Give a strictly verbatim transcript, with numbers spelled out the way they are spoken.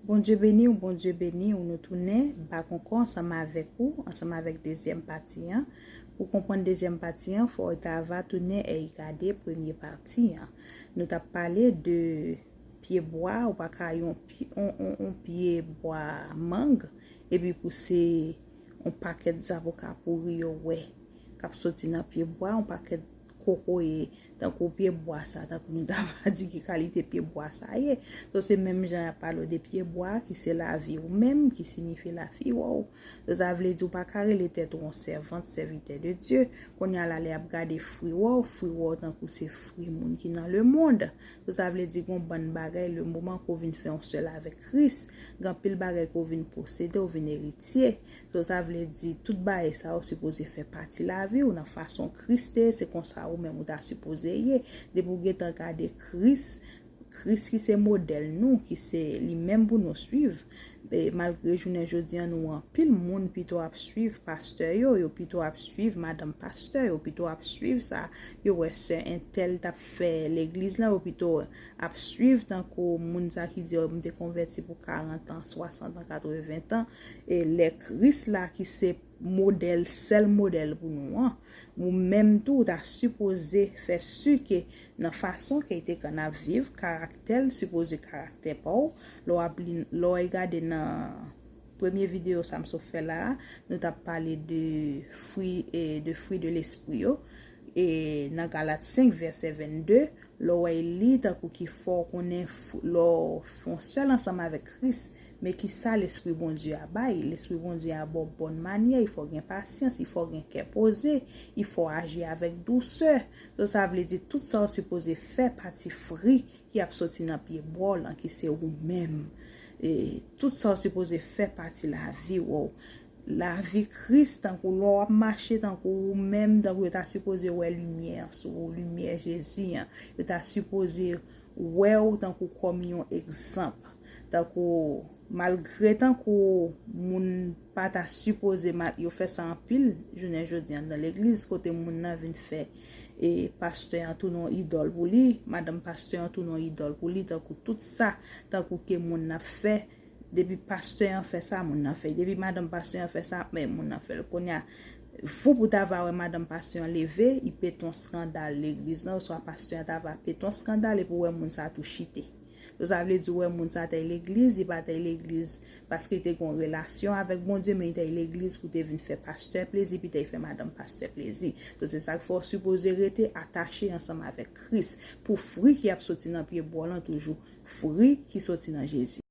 Bondye beni w, Bondye beni w. Nou tounen bak ankò ansanm avèk ou, ansanm avèk dezyèm pati an. Pou konprann dezyèm pati an, fò w ta va tounen e gade premye pati an. Nou t ap pale de pye bwa, ou pa ka yon pye, on, on, on pye bwa mang, epi pouse yon pakèt zaboka pouri yo wè k ap soti nan pye bwa, yon pakèt kokoye, tankou pye bwa sa, tankou nou ta va di ki kalite pye bwa sa ye. So, se menm jan y ap pale w de pye bwa ki se lavi w menm, ki siyifi lavi w. So, sa vle di w pa ka rele tèt ou yon sèvant, sèvitè de Dye. Kounye a la, lè y ap gade fwi w, fwi w tankou se fwi moun ki nan lemonn. So, sa vle di gon bann bagay, le moman ke w vin fè yon sèl avèk Kris, gen anpil bagay ke w vin posede, w vin eritye. So, sa vle di tout bagay sa yo sipoze fè pati lavi w nan fason Kris te ye, se konsa ou menm ou ta sipoze ye. Depi w gentan gade Kris, Kris ki se modèl nou, ki se li menm pou nou swiv. E malgre jounen jodi an nou anpil moun pito ap swiv pastè yo, yo pito ap swiv madanm pastè, yo pito ap swiv sa yo wè sè entèl t ap fè legliz la, yo pito ap swiv tankou moun sa ki di, "Oh, m te konvèti pou karant an, swasant an, katreven an." E lè Kris la ki se modèl, sèl modèl pou nou an, ou menm tou, ou ta sipoze fè si ke nan fason ke l te konn ap viv, karaktè l sipoze karaktè pa w. Lè w ap li, lè w gade nan premye videyo sa m sot fè la a, nou t ap pale de fwi, e, de fwi de lespri yo. E nan Galat senk, vèsè vennde, lè w wè li tankou ki fè w konnen f-, lè w fè yon sèl ansanm avèk Kris, men ki sa Lespri Bondye a bay? Lespri Bondye a ba w bòn manyè, il fò gen pasyans, il fò gen kè poze, il fò aji avèk dousè. So, sa vle di tout sa w sipoze fè pati fwi ki ap soti nan pye bwa w lan, ki se ou menm. E tout sa w sipoze fè pati lavi w. Lavi Kris, tankou lè w ap mache, tankou ou menm, tankou yo ta sipoze wè limyè sou ou, limyè Jezi an. Yo ta sipoze wè w tankou kòm yon egzanp. Tankou, malgre tankou moun pa ta sipoze, mal, yo fè sa anpil jounen jodi an nan legliz, kote moun nan vin fè, e, pastè an tounen yon idòl pou li, madanm pastè an tounen yon idòl pou li, tankou tout sa, tankou ke moun nan ap fè, depi pastè an fè sa, moun nan fè. Depi madanm pastè an fè sa, men moun nan fè l. Kounye a, voup ou ta va wè madanm pastè an leve, li pete yon eskandal legliz lan, oswa pastè an ta va pete yon eskandal, epi w wè moun sa tou chite. So, sa vle di w wè moun sa te legliz, li pa te legliz paske li te gen yon relasyon avèk Bondye, men li te legliz pou te vin fè pastè plezi, epi te fè madanm pastè plezi. So, se sa k fè w sipoze rete atache ansanm avèk Kris. Pou fwi ki ap soti nan pye bwa w lan toujou, fwi ki soti nan Jezi.